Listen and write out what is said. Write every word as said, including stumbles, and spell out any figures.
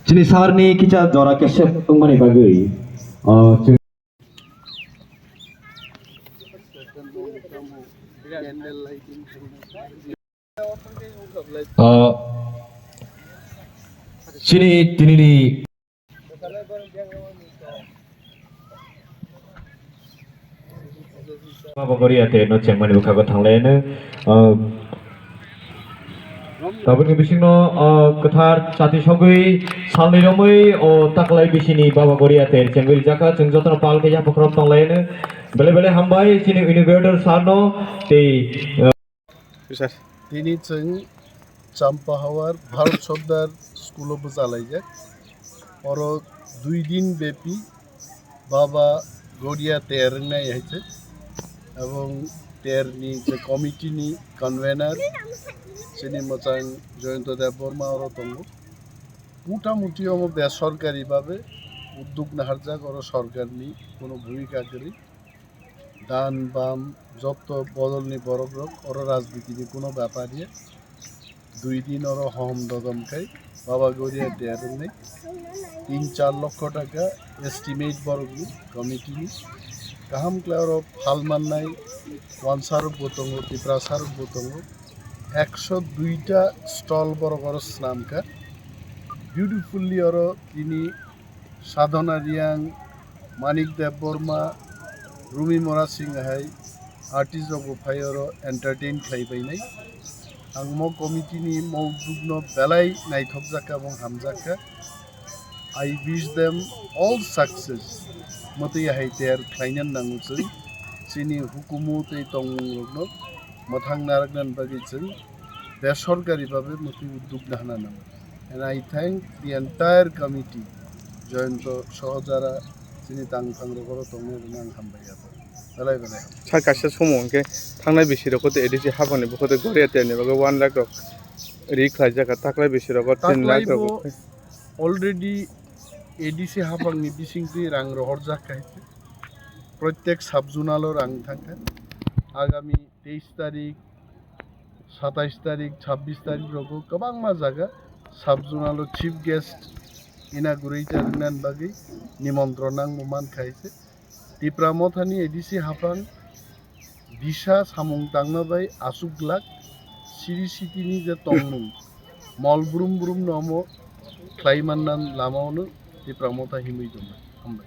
Chini sir ni kisa jora kesep wngmani bagwi, uh, chwng- Uh, chini tinini Baba Goria te no chengmani bwkhago thanglaiano, uh, tabukni bisingno, uh, kwthar chati sogwi salni romwi o taklai bisini Baba Goria te chengwi rijak kha. Chwng jotono pal khe yapha khorok tonglaino. Belai belai hambai chini inaugurator sir no tei, uh, Tini chwng Champahawar Bharat Sardar School o bwchalaijak. Oro dui din bepi Baba Goria ter wngnai hai se. Ebong ter ni je committee ni convener chini mwchang Jayanta Debbarma oro tongo. Mutamuti omo besorkari babe uddog naharjak, oro sorkar ni kono bhumika kwrwi. Dan bam jotto bodolni borokrok oro rajnitini kono bepar ya. Dui din oro hohom dodom khai Baba Goria ter wngnai. Tin char lokho taka estimate borokni committee ni. Kaham khlai oro phal mannai wansarok bo tongo, tiprasarok bo tongo. Ekso duita stall borok oro swnam kha. Beautifully oro tini Sadhana Riang, Manik Debbarma, Rumi Mora Singh hai artist rok bo phai oro entertain khlai bainai. Ang mo committee ni mo uddog no belai naithok jak kha, bo hamjak kha. I wish them all success. Mwtwi hai ter khlaina nango chwng. Chini hukumu tei tongmung rok no mwthang narwkna bagwi chwng besorkari babe mwtwi uddog nahana nango. And I thank the entire committee, Jayanta Sohojara, chini tangphang rok oro tongnai rok ang hambai ya. Belai belai. Sir, kaisa somo hwnkhe thangnai bisi rok kote A D C hapang ni bo kote Goria ter ni bagwi one lakh rok ri khlai jak kha, taklai bisi rok tin lakh rok. Taklai bo already A D C hapang ni bising twi rang rohor jak kha hai se. Protek sub zonal o rang thang kha. Agami teis tarik, satais tarik, chabbis tarik rogo kwbangma jaga sub zonal o chief guest inaugurator wngnani bagwi nimontron nangbo man kha hai se. Tipra Mothani A D C hapang disa samung tangma bai aswk glak, siri sitini je tongmung mol brum brum no omo khlai manna lama ono Tipra Motha himwi tongkha. Hambai.